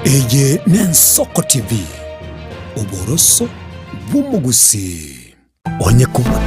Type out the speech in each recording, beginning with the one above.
Eye n'Ensoko TV, oboroso bw'omogusii. Onye kobua.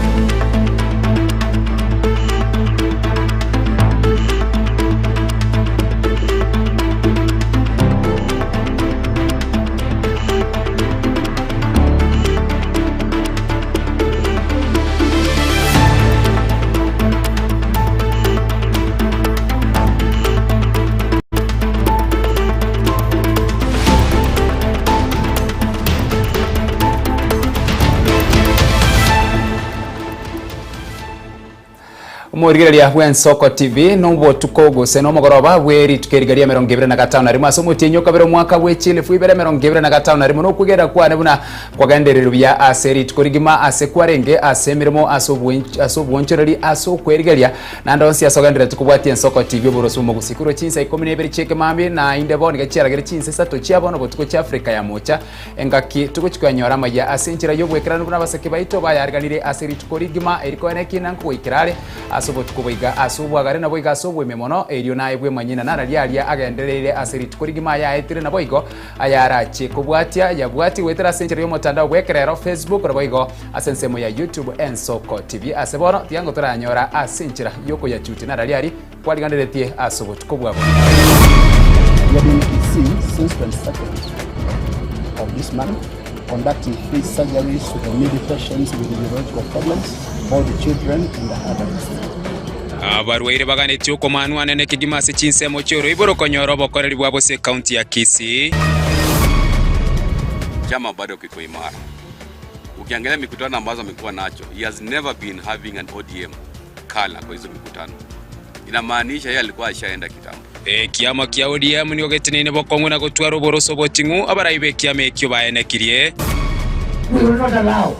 Omorigereria bw'Ensoko TV nobotuko gose nomogoroba bwe rituko eriga ria 25 ase omotienyi okabere omwaka bwe chilifu ibere emerongo ebere na gatano na rimo nokwegera kwane buna Kwagendererwe buya ase rituko rigima ase kwarenge ase emeremo ase ase obwonchoreri ase okwerigeria naende onsi ase ogendererete kobwatia ensoko TV oborosi bw'omogusii korwa chinsa ikomi na ibere chi'ekemambia na inde bono iga chiaragere chinsa isato chia bono botuko chia Afrika ya Mocha engaki togochi koyanyora amaya ase enchera y'obwekeranu buna abasake baito bayariganire ase rituko rigima eri koena ekina nkogoikera are ase obotuko boiga ase obwagare naboigo ase obweme mono erio naye bwemanyie na nararia aria agendereire ase rituko rigima ayaetire naboigo Ayarachie kobwatia yabwatie goetera ase enchera y'omotandao bw'ekerero, Facebook, naboigo ase ensemo ya YouTube Ensoko TV. Ase bono tiga ngo toranyora ase enchera y'okoyachutia narari aria kwariganeretie ase obotuko bwa bono. We have been in Kisii since 22nd of this month conducting free surgeries to the needy patients with neurological problems, both the children and the adults. Abarwaire baganetie okomanwa anene kegima ase chinsemo chi'oroiboro konyora obokoreri bwabo ase ekaunti ya Kisii. Chama bado kiko imara. Ukiangalia mikutano ambazo amekuwa nacho, he has never been having an ODM color kwa hizo mikutano. Inamaanisha yeye alikuwa ashaenda kitambo. Ekiama kia ODM nigo geteneine bokong'u na gotwara oboroso oboting'u, abarai b'ekiama ekio baenekirie. We will not allow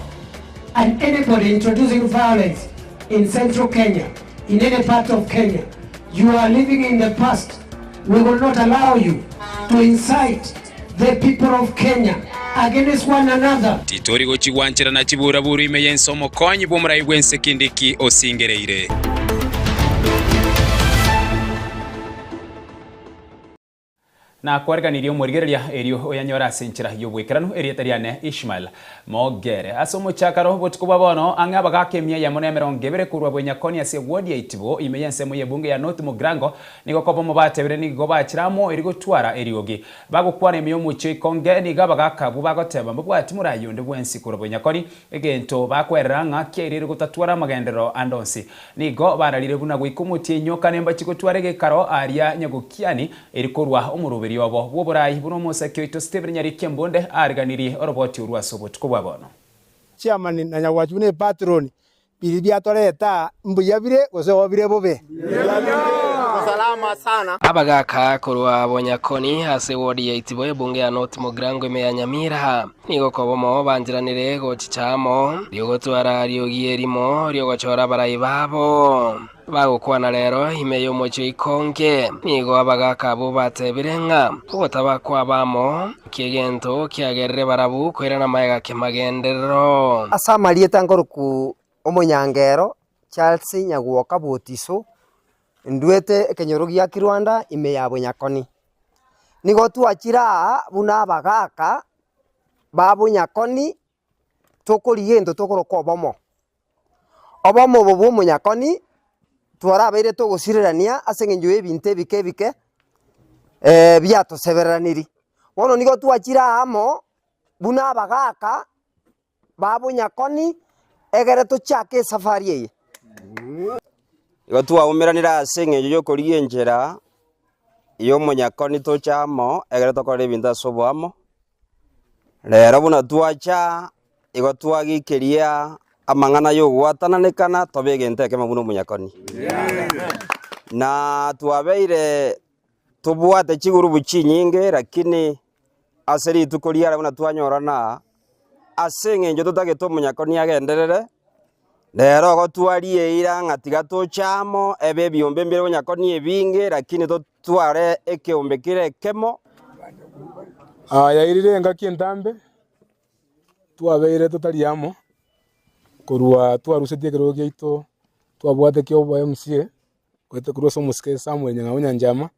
and anybody introducing violence in central Kenya, in any part of Kenya, you are living in the past. We will not allow you to incite the people of Kenya against one another. Titori gochia gwancherana chiburaburu ime y'ense omokonyi bw'omorai bw'ense Kindiki osingereire. Nakwareganirie omorigereria erio oyanyore ase enchera y'oboikeranu erieta riane Ishmael Mogere. Ase omochakaro botuko bwa bono, ang'e abagaaka emia eyemo na emerongo ebere korwa Bwenyakoni ase ewodi ya Itibo ime y'ensemo y'ebunge ya North Mugirango nigo koba omobatebire nigo bachire amo erio gotwara eriogi. Bagokwana ime y'omochie o Ikonge nigo abagaaka abwo bagoteba mbabwati morai onde bwensi korwa Bwenyakoni Egento bakwerera ng'a kiairire gotatwara amagenderero ande onsi. Nigo bararire buna goika omotienyi o kane mbachie gotwara egekaro aaria Nyagokiani, eri korwa omoroberio obo bw'oborai buna omosake oito Stephen Nyariki Embonde aariganirie oroboti orwo ase obotuko bwa bono. Chairman na Nyagwachi buna epatroni, biria biatoreta aa mbuya bire gose oo bire bobe? Abagaaka korwa Bonyakoni ase ward ya Itibo ebunge ya North Mugirango ime ya Nyamira nigo kobomo bancheranire gochicha amo riogotwara riogi erimo riogochora abarai babo. Bagokwana rero ime y'omochie o Ikonge nigo abagaaka abwo batebire ng'a ogotaba kwabo amo ki'egento kiagerire barabwo koirana magega kemagenderero. Ase amarieta nkorokwa Omonyangero Charles Nyagwoka Botiso, ndwete ekenyoro gia Kirwanda ime ya Bonyakoni. Nigo twachire aa buna abagaka ba Bonyakoni tokorigia egento tokoroka obomo. Obomo obo bwa omonyakoni twarabeire togosirerania ase eng'encho ya ebinto ebike ebike biatosebereranirie. Bono nigo twachire aa amo buna abagaka ba bonyakoni, egere tochake esafari eye. Igo twaumeranire ase engencho y'okorigia enchera y'omonyakoni toche amo, ekero tokorora ebinto ase oboamo. Rero buna twacha, igo twagikeria amang'ana y'ogwatananekana tobe egento ekemo buna omonyakoni. Na twabeire tobwate chigurubu chinyinge lakini Ase rituko riare buna twanyorana aa, ase engencho totagete omonyakoni agenderere, rero igo twarieira ng'a tiga toche amo, ebe ebiombe mbire bonyakoni ebinge, lakini totware ekeombe kere ekemo. Yairire engaki entambe, twabeire totari amo, korwa twarusetie ekerogo giaito twabwate kia obo MCA, goeta korwa ase omosike Samuel Nyang'au Nyanchama.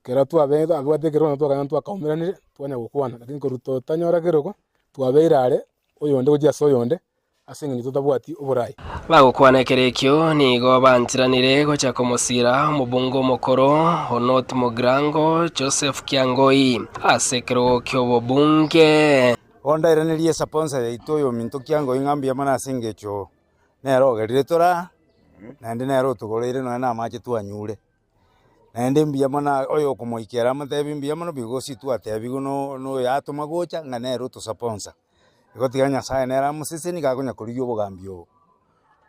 Ekero twabeete abwate ekerogo nabo twakagenda twakaumeranire, twanya gokwana, lakini korwa totanyora kerogo, twabeire are, oyonde gochia ase oyonde, ase eng'encho totabwati oborai. Bagokwana ekero ekio nigo bancheranire gocha komosiira omobunge omokoro o North Mugirango Joseph Kiangoi ase ekerogo ki'obobunge. Bono ndairanerie esaponsa yaito oyominto Kiangoi ng'a mbuya mono ase engencho nere ogerire tore aa, naende nere otogoreire nonya na amache twanyure. Naende mbuya mono oyokomoikera amotebi mbuya mono because twatebiwe no noyatoma gocha ng'a nere otosaponsa. Igo tiga Nyasaye nere amoseseni iga akonya korigia obogambi obo.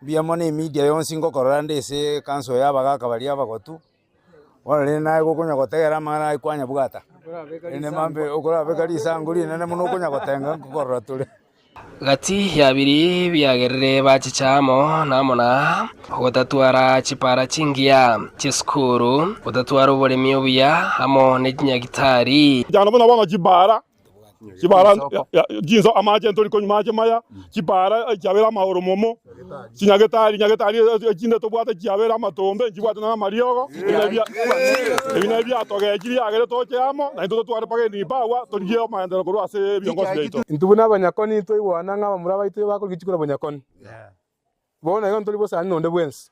Mbuya mono emedia yonsi ngokorora nde ase ecouncil ya abagaka baria abagotu, bono rende naye gokonya gotegera amang'ana aye kwanyabwata, rende mambe okorabeka risango rinene mono okonya gotenga nkokorora tore. Gati ya biria biagerire bachicha amo namo na ogotatwara chipara chingiya, chisukuru, gotatwara oboremi obuya amo ne chinyagitari. Chanda buna bono chibara, chibara chinso amache ntori konywa mache maya, chibara chiabere amaoro momo, chinyagetari nyagetari echinde tobwate chiabere amatombe nchibwate nonya amariogo, ebi nabio biatogechirie yagere toche amo, naintwe totware mpaka enibawa torigie amaenderero korwa ase ebiongozi biaito. Intwe buna abanyakoni twaigwana ng'a abamura baito bakorigia chikura bonyakoni. Bono igo ntori bosani nonde bwensi.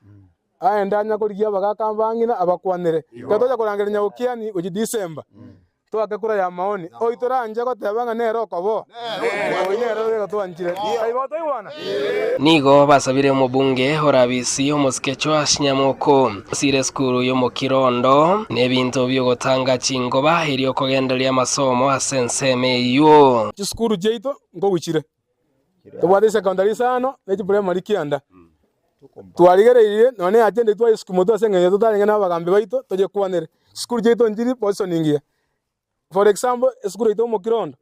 Aende anya korigia abagaaka abang'ina abakwanere. Ekero tocha korangeria nyagokiani gochia December, toake kura ya maoni. Oyio toranche goteba ng'a nere okoboa, oyio nere ore twanchire. Kai bono twaigwana? Nigo basabire omobunge orabisi omosike Joash Nyamoko osire esukuru y'omokirondo na ebinto bi'ogotanga chingoba erio kogendereria amasomo ase ensemo eyio. Chisukuru chiaito nkogochire. Tobwate chisekondari isano ne chipremari kianda. Twarigereirie nonya ne agenda intwe twayesukumwa ase eng'encho totarenge na abagambi baito toyekwanere. Chisukuru chiaito nchiri position engiya. For example, esukuru yaito omokirondo,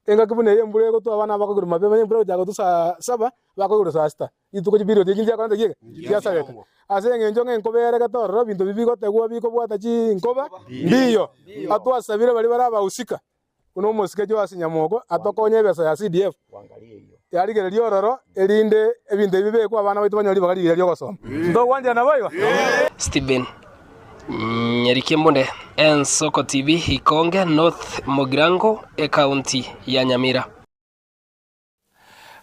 engaki buna eye embura egotwa abana bakoigorwa mapema, embura egochaka gotwa saa saba, bakoigorwa saa sita. Rituko chiperiod echi nchiakorente ki ege? Chiasareka. Ase eng'encho ng'a enkoba eregete ororo, ebinto ebi bigotegwa bikobwata chinkoba mbiyo. Atwasabire baria bare abahusika Buna omosike Joasi nyamoko atokonye ebesa ya CDF yarigereria ororo erinde ebinto ebi bibekwe abana baito banyore ribaga rigiya ri'ogosoma. Ntogwanchera naboigo? Stephen Nyarikembunde, Ensoko TV, Ikonge North Mugirango, Ekaunti ya Nyamira.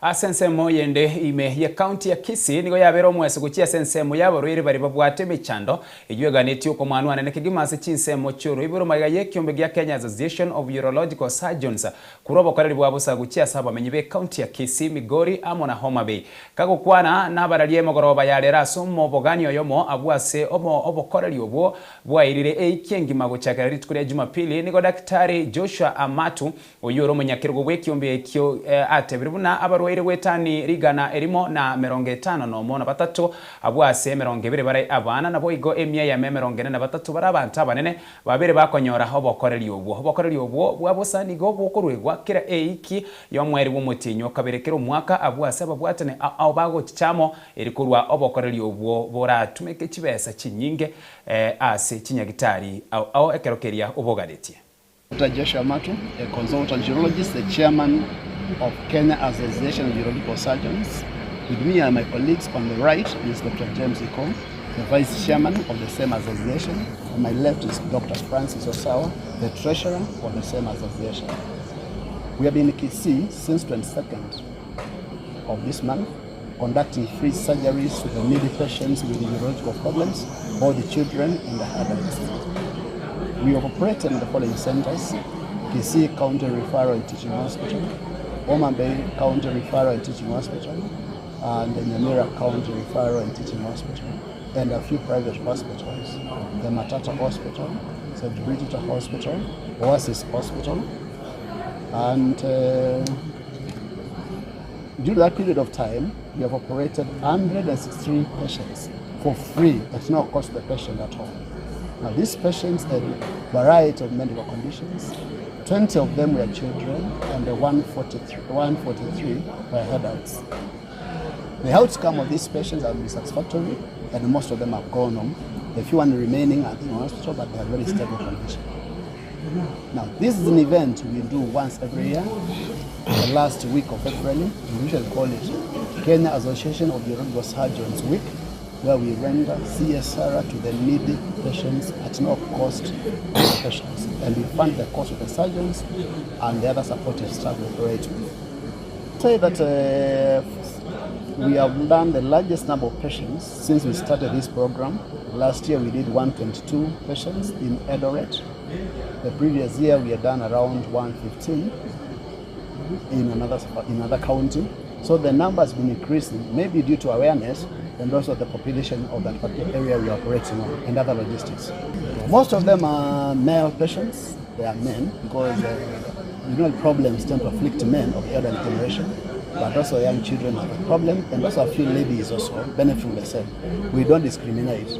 Ase ensemo yende ime ye county ya Kisii nigo yabere omweso gochia ase ensemo y'abarwaire baria babwate emechando eyio eganetie okomanwa anene kegima ase chinsemo chi'oroiboro magega y'ekiombe gia Kenya Association of Urological Surgeons korwa obokoreri bwa bosa gochia ase abamenyi be county ya Kisii, Migori amo na Homa Bay. Kagokwana nabararia emogoroba ya rero ase omobogani oyomo abwo ase obokoreri obwo bwairire eiki engima gochakera rituko ria Jumapili nigo Daktari Joshua Amatu Oyio ore omonyakerogo bw'ekiombe ekio atebire buna abarwaire gwetani rigana erimo na emerongo etano nomo na batato, abwo ase emerongo ebere bare abana, naboigo emia eyemo emerongo ene na batato bare abanto abanene, babere bakonyora obokoreri obwo. Obokoreri obwo bwa bosa nigo bokoruegwa kera eiki y'omweri bw'omotienyi o kabere kera omwaka, abwo ase ababwatani ao bagochicha amo, eri korua obokoreri obwo boratumeke chibesa chinyinge ase chinyagitari ao ao ekero keria oboganetie. Doctor Joshua Matu, a consultant urologist, the chairman of Kenya Association of Urological Surgeons. With me are my colleagues. On the right is Dr. James Ikon, the vice chairman of the same association. On my left is Dr. Francis Osawa, the treasurer of the same association. We have been in Kisii since 22nd of this month, conducting free surgeries to the needy patients with urological problems, both the children and the adults. We operate in the following centers: Kisii County Referral and Teaching Hospital, Homa Bay County Referral and Teaching Hospital, and the Nyamira County Referral and Teaching Hospital, and a few private hospitals, the Matata Hospital, St. Bridget Hospital, Oasis Hospital, and during that period of time, we have operated 163 patients for free at no cost to the patient at all. Now, these patients had a variety of medical conditions. 20 of them were children and 143 were adults. The outcome of these patients have been satisfactory and most of them have gone home. The few one remaining are in hospital, but they are very stable condition. Now, this is an event we do once every year, the last week of February. We usually call it Kenya Association of Urological Surgeons Week. where we render CSR to the needy patients at no cost to the patients and we fund the cost of the surgeons and the other supportive staff we operate with. Say that uh, we have done the largest number of patients since we started this program. Last year we did 122 patients in Eldoret. The previous year we had done around 115 in another, in another county. So the number has been increasing, maybe due to awareness and also the population of that particular area we are operating on and other logistics. Most of them are male patients, they are men, because uh, you know problems tend to afflict men of the elderly generation, but also young children have a problem, and also a few ladies also benefit from the same. We don't discriminate.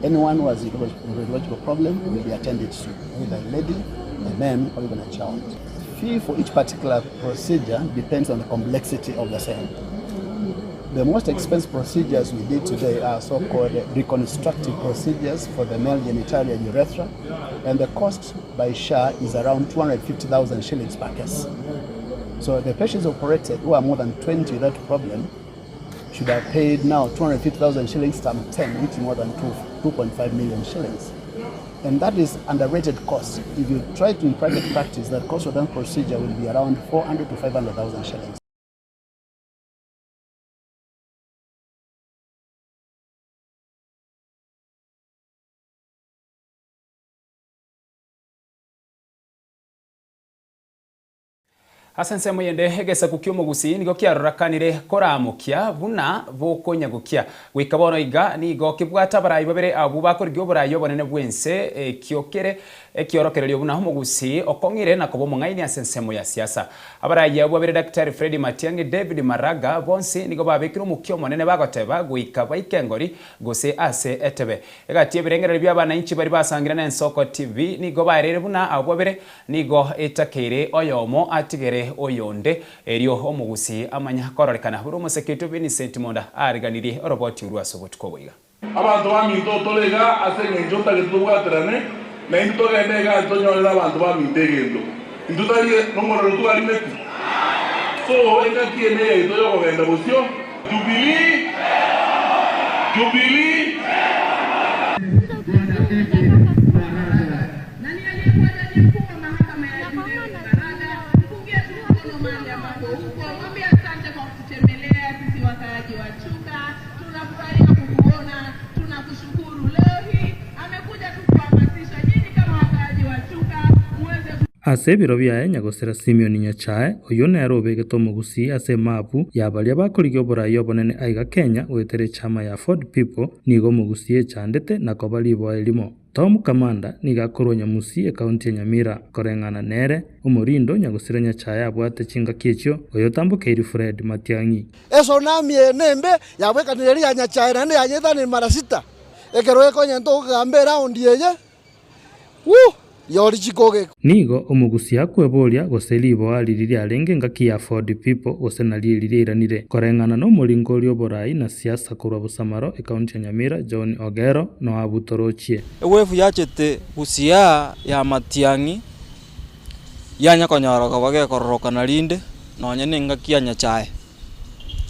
Anyone who has a urological problem will be attended to, either a lady, a man, or even a child. Fee for each particular procedure depends on the complexity of the same. The most expensive procedures we did today are so-called reconstructive procedures for the male genitalia and urethra, and the cost by SHA is around 250,000 shillings per case. So the patients operated who are more than 20 with that problem should have paid now 250,000 shillings times 10, which is more than 2.5 million shillings. And that is underrated cost. If you try to in private practice, that cost of that procedure will be around 400 to 500,000 shillings. Ase ensemo eyende egesaku ki'omogusii nigo kiarorakanire koramokia buna bokonyagokia. Goika bono iga nigo kebwate abarai babere abwo bakorigia oborai obonene bw'ense, ekio kere ekiorokererio buna omogusii okong'ire na koba omong'aini ase ensemo ya siasa. Abarai abwo babere Daktari Freddy Matiang'i, David Maraga bonsi nigo babekire omokia omonene bagoteba goika baike engori gose ase etebe. Egati y'ebirengererio bi'abanainchi baria basangire n'Ensoko TV nigo baereire buna abwo babere Nigo etakeire oyomo atigere oyonde, erio omogusii amanye kororekana buna omoseke oito Vincent Monda aariganirie oroboti orwo ase obotuko obo iga. Abanto baminto tore iga ase engencho ntagete tobwaterane, na intwe togende iga ntonyorere abanto baminto egento. Intwe tari nomorero twarimeti. So engaki eye neyaito yokogenda bosio. Jubilee! Jubilee! Ase ebiro biaye nyagosira Simioni Nyachae, oyio nere obegete omogusii ase emapu ya baria bakorigia oborai obonene aiga Kenya goetera echama ya Ford People, nigo omogusii echandete na koba riboa erimo. Tom Kamanda nigo akorwa Nyamusi ekaunti ya Nyamira. Koreng'ana nere, omorindo nyagosira Nyachae abwate chingaki echio, oyotambokeiri Fred Matiang'i. Esonami eye nembe yabwekanire eria ya Nyachae naende yanyetanire mara sita. Ekero ekonyenta okogamba eraundi eye, Wuu! Riori chikogeka. Nigo omogusia akweboria gose riboa riria riarenge engaki ya Ford People gose nario eri riairanire. Koreng'ana nomoringo oria oborai na siasa korwa Busamaro ekaunti ya Nyamira John Ogero Noabu Torochie. Ewefu yachete gusia ya matiang'i yanya konyora koba gekororokana rinde nonye na engaki ya Nyachae.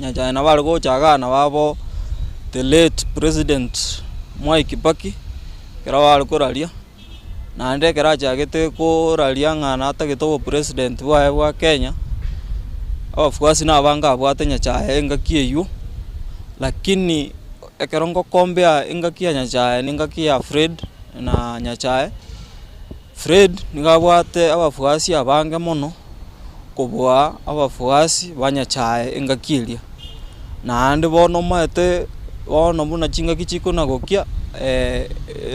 Nyachae nabo are gocha igaa nabo abo the late president Mwai Kibaki, ekero bare koraria, naende ekero achagete koraria ng'a natagete obopresident bwaye bwa Kenya, abafuasi nabange abwate Nyachae engaki eywo, lakini ekero ngokombea engaki ya Nyachae na engaki ya Fred na Nyachae. Fred nigo abwate abafuasi abange mono kobua abafuasi ba Nyachae engaki eria. Naende bono omanyete bono buna chingaki chikonagokia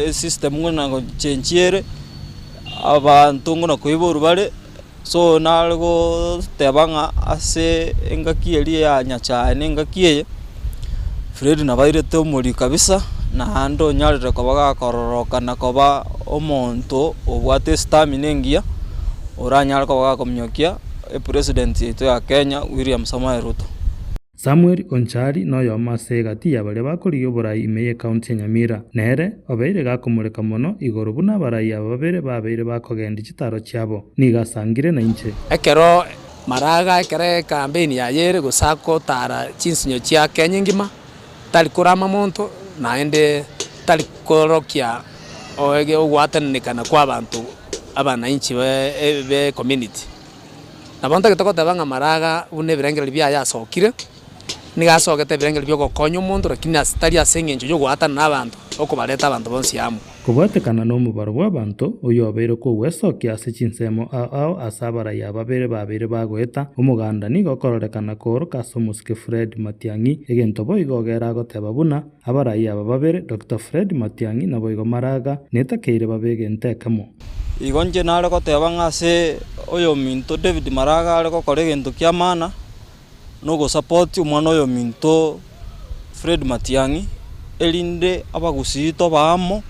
esystem buna gochenchia ere, abanto buna koiborwa bare, so nare goteba ng'a ase engaki eria ya Nyachae na engaki eye, Fred nabo airete omoriri kabisa, naende onyarire koba gakororokana koba omonto obwate estamina engiya, oranyare koba gakominyokia epresident yaito ya Kenya William Samoei Ruto. Samuel Onchari noyomo ase egati ya baria bakorigia oborai ime y'ecounty ya Nyamira. Nere obeire gakomoreka mono igoro buna abarai aba babere babeire bakogendia chitaro chiabo. Nigo asangire nainche. Ekero Maraga ekero ekampeni yaye ere gose agotara chinsinyo chia Kenya engima, tari korama monto, naende tari korokia ogwatananekana kwa abanto abanainchi be ecommunity. Nabo ntagete goteba ng'a Maraga buna ebirengererio biaye asokire, nigo asogete ebirengererio bia ogokonya omonto lakini ase tari ase eng'encho ya ogoatana na abanto, okobareta abanto bonsi amo. Kobwatekana nomobaro bw'abanto, oyio obeire kogwesokia ase chinsemo ao ao ase abarai aba babere babeire bagoeta, omoganda nigo okororekana kooroka ase omosike Fred Matiang'i, egento boigo ogere agoteba buna abarai aba babere Doctor Fred Matiang'i naboigo Maraga netakeire babe egento ekemo. Igo inche nare goteba ng'a ase oyominto David Maraga are gokora egento kia maana, na ogosapoti omwana oyominto Fred Matiang'i, erinde abagusii tobe amo,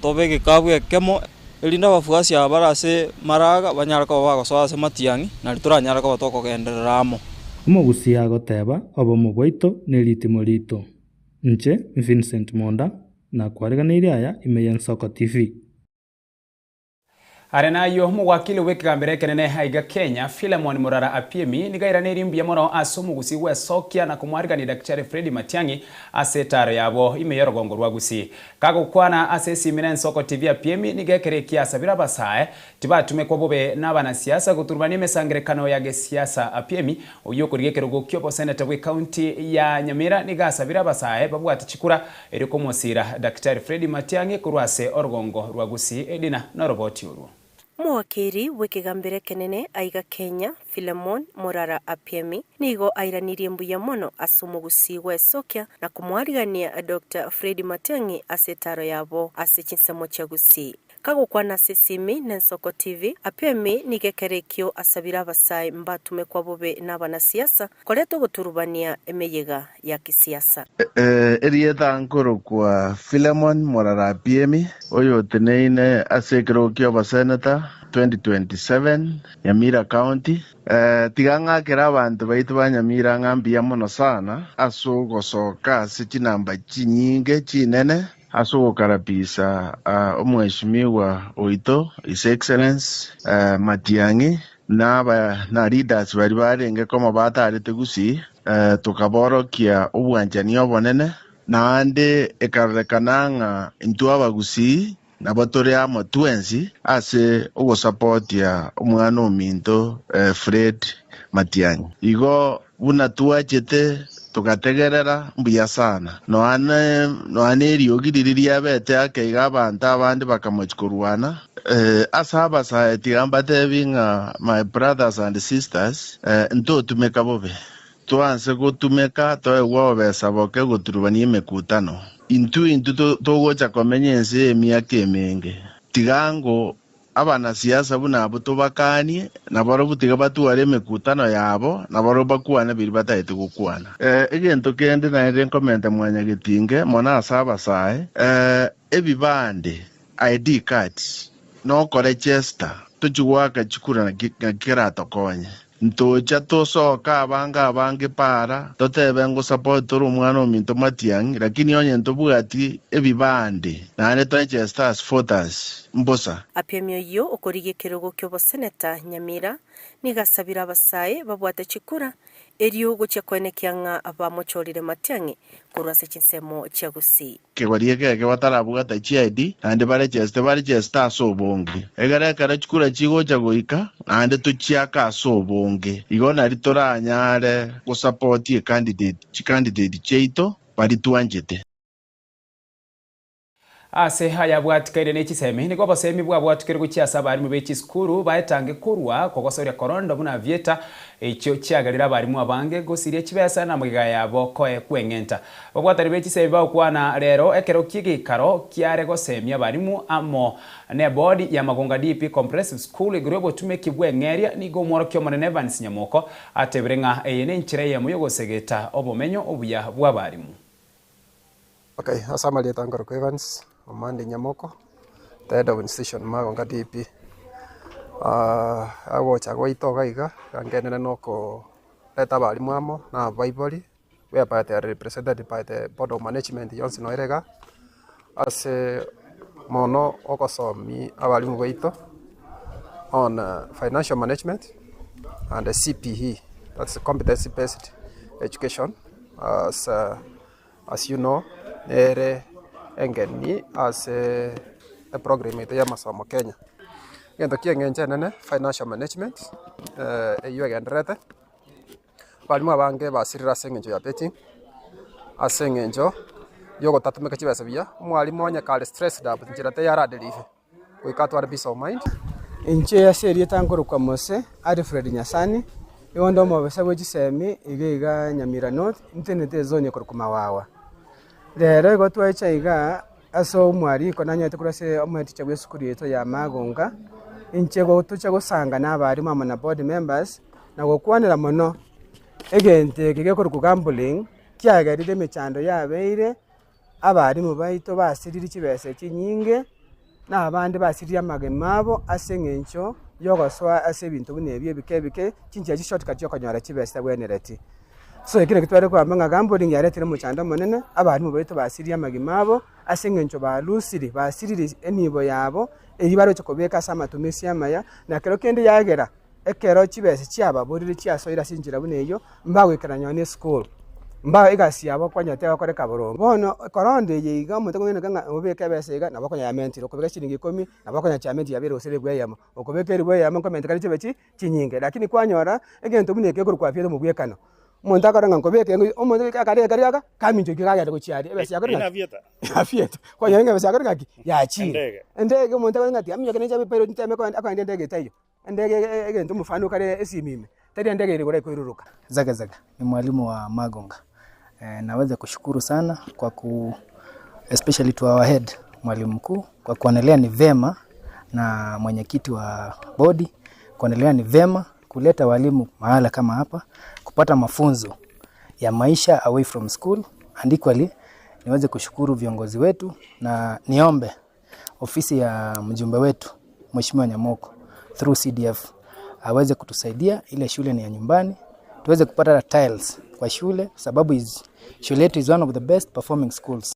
tobe egekabu ekemo, erinde abafuasi aba bare ase Maraga banyare koba bagosoa ase Matiang'i, nario toranyare koba tokogenderera amo. Omogusii agoteba, Obomo bwaito neritimo riito. Inche Vincent Monda, nakwareganeirie aya ime y'Ensoko TV. Are nayio omowakili bw'ekegambero ekenene aiga Kenya, Philemon Murara Apiemi, nigo airaneirie mbuya mono ase omogusii bw'esokia na komwarigania Daktari Freddy Matiang'i ase etaaro yabo ime y'orogongo rwa Gusii. Kagokwana ase esimi na Ensoko TV Apiemi nigo ekero ekia asabire abasae tibatumekwa bobe n'abanasiasa goturubania emesangerekano ya gesiasa. Apiemi oyio okorigia ekerogo ki'oboseneta bw'ecounty ya Nyamira nigo asabire abasae babwate chikura Erio komosiira Daktari Freddy Matiang'i korwa ase orogongo rwa Gusii Edina noroboti orwo. Omowakiri bw'ekegambero ekenene aiga Kenya, Philemon Morara Apiemi, nigo airanirie mbuya mono ase omogusii gwesokia na komoarigania Doctor Freddy Matiang'i ase etaro yabo ase chinsemo chia Gusii. Kagokwana ase esimi n'Ensoko TV, Apiemi nigo ekero ekio asabire abasae mbatumekwa bobe n'abanasiasa koreta ogoturubania emeyega ya kisiasa. Erieta nkorokwa Philemon Morara Apiemi, oyoteneine ase ekerogo ki'oboseneta 2027, Nyamira County. Tiga ng'akere abanto baito ba Nyamira ng'a mbuya mono sana ase ogosoka ase chinamba chinyinge chinene ase ogokarabisa omweshimiwa oito His Excellence Matiang'i na na leaders baria barenge komo batarete Gusii, tokaborokia obwanchani obonene, naende ekarorekana ng'a intwe Abagusii nabo tore amo twensi ase ogosapotia omwana ominto Fred Matiang'i. Igo Buna twachete togategerera mbuya sana. Nonya neriogi riria riabete ake iga abanto abande bakamochia korwana. Ase abasae tiga mbatebi ng'a my brothers and sisters, ntotumeka bobe. Twanse gotumeka toegwe obobesa boke goturubania emekutano. Intwe intwe togocha komenya ense y'emiaka emenge. Tiga ango Abanasiasa buna abwo tobakanie, na barobwo tiga batware emekutano yabo, na barobwo bakwane biria batagete gokwana. Egento kende naende nkomenta mwanyagetinge mono ase abasae, ebibande, ID cards, nokorechesta, tochie goaka chikura naki keratokonye. Ntocha tosoke abange abange para, totebe ngosupport tore omwana ominto Matiang'i, lakini onye ntobwati ebibande naende toecheste as voters, mbosa. Apiemi oyio okorigia ekerogo ki'oboseneta Nyamira nigo asabire abasae babwate chikura erio gochia koenekia ng'a bamochorire Matiang'i korwa ase chinsemo chia Gusii. Kegori eke eke batarabwata chiaidi, naende barecheste barecheste ase obonge, egere ekero chikura chigocha goika, naende tochiake ase obonge. Igo nari toranyare gosapoti ecandidate chicandidate chiaito baria twanchete. Ase ayabwatikaine ne chisemi, nigo obosemi bwabwatukire gochia ase abarimu be chisukuru baetange korwa kogosoria korondo buna vieta echio chiagerire abarimu abange gosiria chibesa na amagega yabo koe kweng'enta. Babwatani be chisemi bagokwana rero ekero ki'egeikaro kiare gosemia abarimu amo n'ebodi ya Magonga DP Comprehensive School igoro y'obotumeki bw'eng'eria, nigo omworokia omonene Evans Nyamoko atebire ng'a eye nenchera eyemo y'ogosegeta obomenyo obuya bw'abarimu. Okay, ase amarieta nkorokwa Evans Omande Nyamoko, the head of institution Magonga DP. Agocha gwaito iga iga, ngenderere na okoreta abalimu amo na abaibori. Whereby they are represented by the board of management yonsi noyo ere igaa, ase mono ogosomi abalimu baito on financial management and CPE that's competency based education as as you know. nere engeni ase eprogram yaito ya amasomo Kenya. Egento kia eng'encho enene, financial management, eywo egendererete, abalimu abange basirire ase eng'encho ya betting, ase eng'encho ya ogotatumeka chibesa buya, omwalimu onye kare stressed up nchera teiyo aradelive. goika atware peace of mind. Inche ase erieta nkorokwa Mose Alfred Nyasani, nigo nde omobisa bwe chisemi iga iga Nyamira North, ntenenete ezone ekorokwa Mawawa. Rero igo twacha igaa ase omwariko nanyarete korwa ase omoteacher bwa esukuru yaito ya Magonga, inche igo tocha gosanga na abalimu amo na board members, na gokwanera mono egento eke gekorokwa gambling, kiagerire emechando yabeire. Abalimu baito basiririe chibesa chinyinge, na abande basiririe amagima abo ase eng'encho y'ogosoa ase ebinto buna ebi ebike ebike, chinchera chi shortcut chiokonyora chibesa chitabwenereti. So ekio nakio tware kogamba ng'a gambling yaretire omochando omonene, abalimu baito basiririe amagima abo ase eng'encho balusiri basiririe enibo yabo, eyio baroche kobeka ase amatumisi amaya, na kero kende yagera ekero chibesa chiababorire chiasoire ase enchera buna eyio, mbagoikerana nonya na esukuru, mba egasi yabo kwanyora tegokoreka boronge. Bono ekoronda eye iga omonto akong'aineka ng'a obeke ebesa iga nabo okonyora yamentire, okobeka chiringi ikomi nabo okonyora chiamentire yabeire gose eribu eyemo, okobeka eribu eyemo nkomentekana chibe chi chinyinge. Lakini kwanyora egento buna eke ekorokwa afya omobwekano, omonto akarora ng'a nkobeka engo omonto akare karia aka kaminchokia kagenda gochia aria ebesa yako ere ng'aki afiete, kwanyora ng'a ebesa yako ere ng'aki yachire. Endege omonto akore ng'a tiga aminyoke ninche abe pilot nteme kogenda akoenda endege etaiyo. Endege egento omofano okare esimi ime, tari endege ere igoro ekoiruruka. Zaga Zaga ni mwalimu wa Magonga. Naweza kushukuru sana kwa ku especially to our head mwalimu mkuu kwa kuonelea ni vema na mwenyekiti wa bodi kuonelea ni vema kuleta walimu mahala kama hapa kupata mafunzo ya maisha away from school and equally niweze kushukuru viongozi wetu na niombe ofisi ya mjumbe wetu Mheshimiwa Nyamoko through CDF aweze kutusaidia, ile shule ni ya nyumbani, tuweze kupata tiles kwa shule sababu is, shule yetu is one of the best performing schools.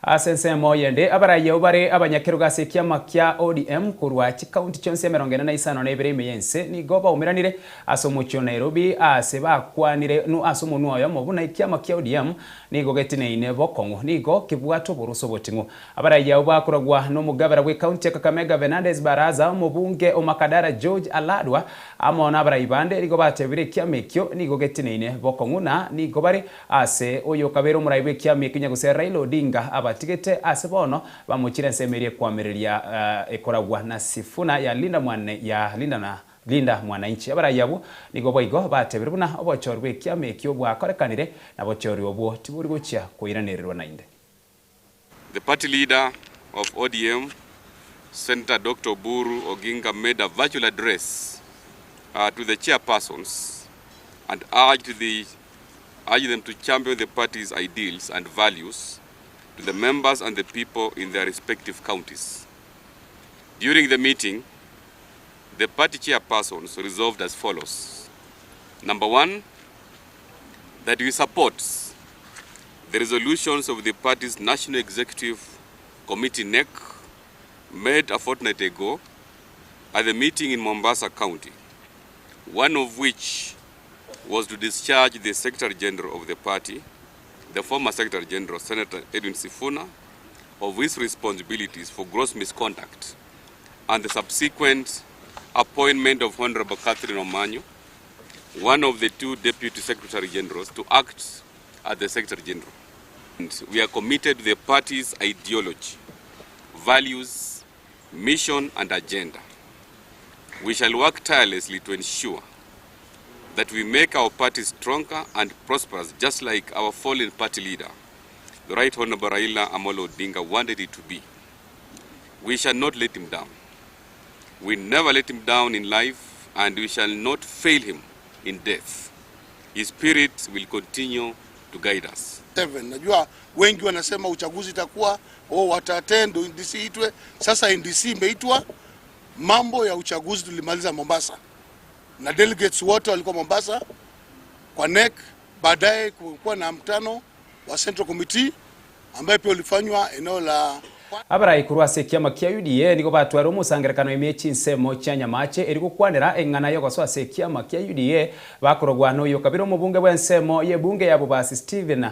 Ase ensemo eyende, abarai abwo bare abanyakerogo ase ekiama kia ODM korwa chikaunti chionsi 45 ime y'ense nigo baumeranire ase omochie o Nairobi aase bakwanire ase omonwa oyomo buna ekiama kia ODM Nigo getineine bokong'u, nigo kebwate oborusa oboting'u. Abaraiyo abwo bakoragwa nomogabera bw'ecounty ya Kakamega Fernandes Barasa, omobunge o Makadara George Aladwa amo nabarai bande nigo batebire ekiama ekio nigo getineine bokong'u na nigo bare ase oyokabeire omorai bw'ekiama ekio Nyagusera Raila Odinga abatigete ase bono bamochire ensemo eria ekoamereria ekoragwa na Sifuna ya Linda Mwane ya Linda na Linda Mwananchi. Abarai abwo nigo boigo batebire buna obochori bw'ekiama ekio bwakorekanire, na bochori obwo tibori gochia koiranererwa naende. The party leader of ODM, Senator Doctor Oburu Oginga made a virtual address to the chairpersons and urged the urged them to champion the party's ideals and values to the members and the people in their respective counties. During the meeting, the party chairpersons resolved as follows. Number one, that we support the resolutions of the party's National Executive Committee NEC made a fortnight ago at the meeting in Mombasa County, one of which was to discharge the Secretary General of the party, the former Secretary General, Senator Edwin Sifuna, of his responsibilities for gross misconduct and the subsequent appointment of Honorable Catherine Omanyo, one of the two Deputy Secretary Generals, to act as the Secretary General. And we are committed to the party's ideology, values, mission and agenda. We shall work tirelessly to ensure that we make our party stronger and prosperous, just like our fallen party leader, the Right Honorable Raila Amolo Odinga, wanted it to be. We shall not let him down. We never let him down in life, and we shall not fail him in death. His spirit will continue to guide us. Seven. Najua wengi wanasema uchaguzi itakuwa oh, wata-attend NDC itwe. Sasa NDC imeitwa, mambo ya uchaguzi tulimaliza Mombasa na delegates wote walikuwa Mombasa kwa NEC. Baadaye kulikuwa na mkutano wa Central Committee ambaye pia ulifanywa eneo la Abarai korwa ase ekiama kia UDA nigo batware omosangererekano ime ye chinsemo chia Nyamache erio gokwanera eng'ana y'ogosoa ase ekiama kia UDA bakorogwa noyo kabere omobunge bw'ensemo y'ebunge ya Bobasi Stephen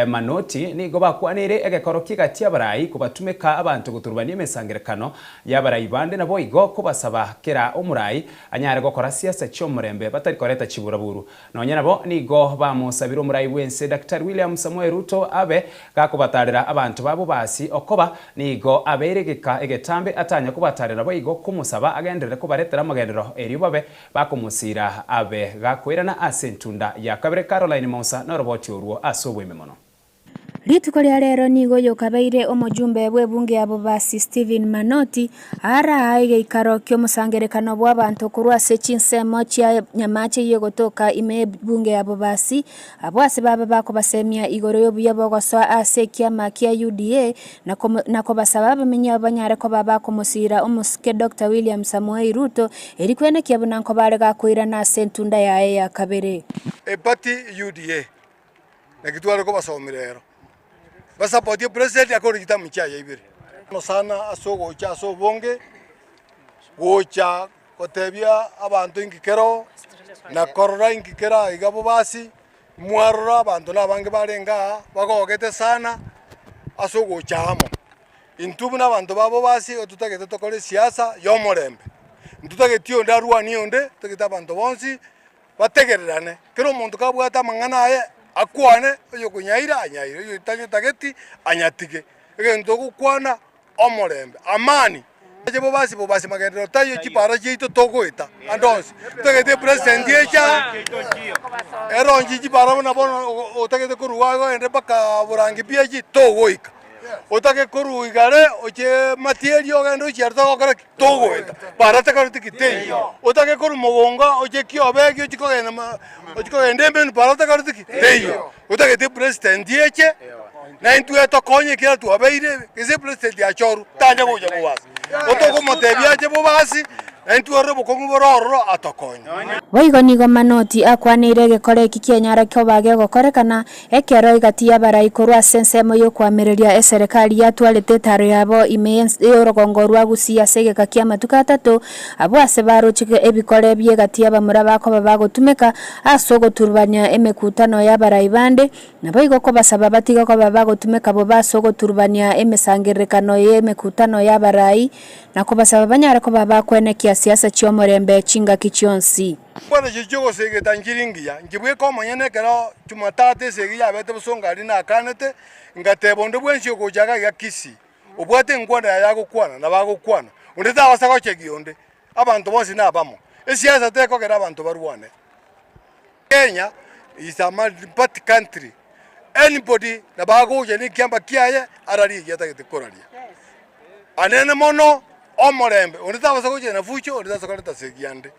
Manoti nigo bakwaneire egekoro ki'egati abarai kobatumeka abanto goturubania emesangererekano y'abarai bande naboigo kobasaba kera omorai anyare gokora siasa chi'omorembe batari koreta chiburaburu Nonya nabo nigo bamosabire omorai bw'ense Daktari William Samoei Ruto abe gakobatarera abanto ba Bobasi okoba nigo abeire geka egetambe atanya kobatarera boigo komosaba agenderere kobaretera amagenderero erio babe bakomosira abe gakoirana ase entunda ya kabere Caroline Mausa noroboti orwo ase oboime mono. Rituko ria rero nigo oyokabeire omojumbe bw'ebunge ya Bobasi Stephen Manoti araa egeikaro ki'omosangerekano bw'abanto korwa ase chinsemo chia Nyamache eyio egotoka ime y'ebunge ya Bobasi, abwo ase babe bakobasemia igoro y'obuya bw'ogosoa ase ekiama kia UDA na na kobasaba abamenyi abo banyare koba bakomosiira omosike Doctor William Samoei Ruto eri kwenekia buna nkobare gakoirana ase entunda yaye ya kabere. Eparty UDA Naki tware kobasomia rero, basapotie president akore chitamu chiaye ibere. Mono sana ase ogocha ase obonge, gocha gotebia abanto inki kero, na korora inki kera iga bobasi, mwarora abanto na abange barenge aa, bagogete sana ase ogocha amo. Intwe buna abanto ba bobasi igo totagete tokore esiasa ya omorembe, ntotageti onde arwanie onde, totagete abanto bonsi. Bategererane, kera omonto kabwate amang'ana aye akwane, oyokonyaira anyaire, oyotanyetageti anyatige. Egento ogokwana omorembe, amani. Ache bobasi bobasi magenderero taiyo chipara chiaito togoeta ande onsi. Totagete epresident echa eronchi chipara buna bono otagete korwa iga ogende mpaka borangi PH togoika. Otake korwa igare oche matieri ogende ochie aria togokora ki? Togoeta. Bara takareti ki? Teiyo. Otake korwa mogonga oche kiobegi ochie kogenda ma ochie kogenda embenu bara takareti ki? Teiyo. Otagete epresident eche, na intwe etokonye ekiagera twabeire gese epresident achorwe, tanya gocha bobasi. Otokomotebia ache bobasi, na intwe orore obokong'u bore ororo atokonye. Boigo nigo Manoti akwaneire egekora eki kianyara koba gegokorekana Ekero egati y'abarai korwa ase ensemo y'okoamereria eserekari yatwarete etaaro yabo ime y'orogongo rwa Gusii ase egeka ki'amatuko atato, abwo ase baroche ebikore bi'egati y'abamura bakoba bagotumeka ase ogoturubania emekutano y'abarai bande, naboigo kobasaba batige koba bagotumeka bobe ase ogoturubania emesangererekano y'emekutano y'abarai, na kobasaba banyare koba bakwenekia siasa chi'omorembe chingaki chionsi. Chikwana echio chi'ogosegeta nchiri ngiya, inche bweka omonyene ekero Jumatatu esegi yabete bosongo aria nakanete, ngateba onde bwensi ogocha iga iga Kisii, obwate enkwana yaye agokwana, nabo agokwana, onde tabasa gochegia onde, abanto bonsi nabamo. Esiasa tekogera abanto barwane. Kenya is a multi-party country, anybody nabo agocha na ekiamba kiaye ararie ekia atagete koraria. Anene mono omorembe, onde tabasa gochia na fujo, onde tabasa koreta segi ande.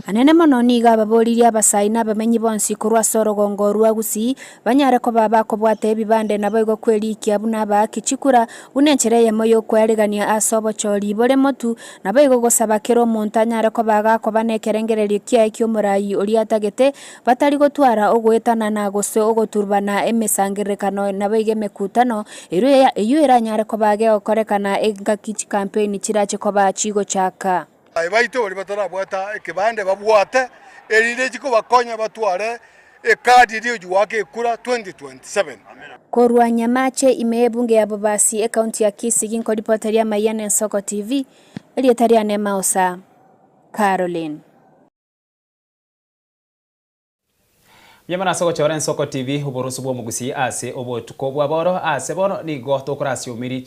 Anene mono nigo ababoririe abasaai na abamenyi bonsi korwa ase orogongo rwa Gusii banyare koba bakobwata ebibande naboigo kwerikia buna abaaki chikura buna enchera eyemo y'okwearigania ase obochori bore motu naboigo gosaba kera omonto anyare koba gakoba nekerengererio kiaye ki'omorai oria atagete batari gotwara ogoetanana gose ogoturubana emesangererekano naboigo emekutano eyio eranyare koba gegokorekana engaki chikampeni chirache koba chigochaka. Aye baito baria batarabwata ekebande babwate, erinde chikobakonya batware ekadi eria yochia goaka ekura 2027. Korwa Nyamache ime y'ebunge ya Bobasi, ekaunti ya Kisii, ginkoripoteria amaiya n'Ensoko TV, erieta riane Maosa Caroline. Mbuya ase ogochora Ensoko TV, oboroso bw'omogusii ase obotuko bwa bono. Ase bono nigo tokorasiomerie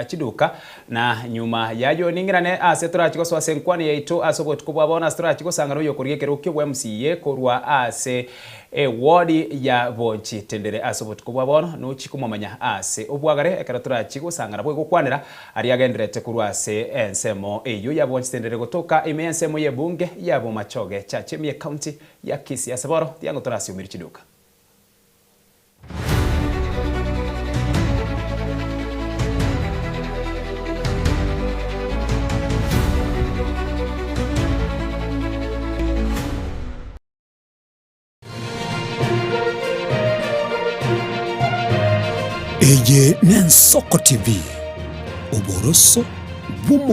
chiduka na nyuma y'ayio ning'irane ase torachi gosoa ase enkwano yaito ase obotuko bwa bono ase torachi gosangana oyokoria ekerogo ki'obwa MCA korwa ase eward ya Bonchi Tendere ase obotuko bwa bono nochi komomanya ase obwagare ekero torachi gosangana boigo gokwanera aria agendererete korwa ase ensemo eyio ya Bonchi Tendere gotoka ime y'ensemo y'ebunge ya Bomachoge Chachemi Ecounty ya Kisii ase boro tiango torasiomerie chiduka. Eye n'Ensoko TV. Oboroso bw'omo.